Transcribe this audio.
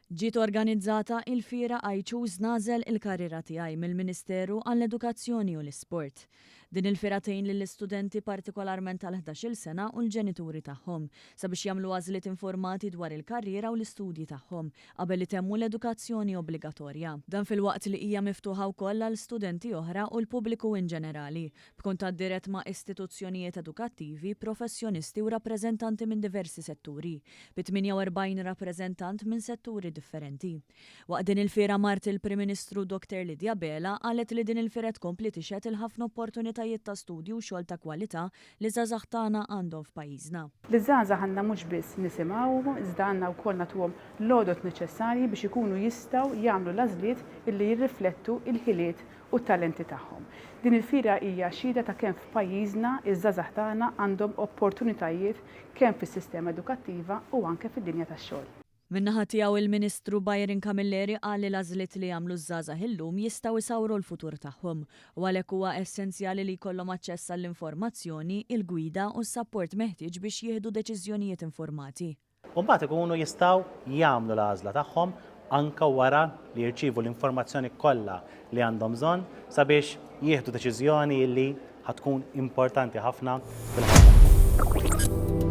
Ġiet organizzata il-fiera I Choose Nagħżel il-Karriera Tiegħi mill-Ministeru għall-Edukazzjoni u l-Isport. Din il-fiera tgħin lill-istudenti partikolarment tal-ħdax-il sena u l-ġenituri tagħhom sabiex jagħmlu għażliet informati dwar il-karriera u l-istudji tagħhom qabel itemmu l-edukazzjoni obbligatorja. Dan filwaqt li hija miftuħa wkoll għal studenti oħra u l-pubbliku inġenerali, b'kuntatt dirett ma' istituzzjonijiet edukattivi, professjonisti u rappreżentanti minn diversi setturi, bi 48 rappreżentant minn setturi differenti. Waqt din il-fiera mart il-Prim Ministru Dr Lydia Abela qalet li din il-fiera tkompli tixhed il-ħafna opportunitajiet ta' studju u xogħol ta' kwalità li ż-żgħażagħ tagħna għandhom f'pajjiżna. Liż-żgħażagħ għandna mhux biss nisimgħuhom iżda għandna wkoll nagħtuhom l-għodod neċessarji biex ikunu jistgħu jagħmlu l-għażliet illi jirriflettu l-ħiliet u t-talenti tagħhom. Din il-fiera hija xhieda ta' kemm f'pajjiżna iż-żgħażagħ tagħna għandhom opportunitajiet kemm fis-sistema edukattiva u anke fid-dinja tax-xogħol. Min-naħa tiegħu il-Ministru Byron Camilleri qal li l-għażliet li jagħmlu ż-żgħażagħ illum jistgħu jsawru l-futur tagħhom u għalhekk huwa essenzjali li jkollhom aċċess għall-informazzjoni, il-gwida u s-sapport meħtieġ biex jieħdu deċiżjonijiet informati. U mbagħad ikunu jistgħu jagħmlu l-għażla tagħhom anke wara li jirċievu l-informazzjoni kollha li għandhom bżonn sabiex jieħdu deċiżjoni li ħa tkun importanti ħafna fil-ħajja tagħhom.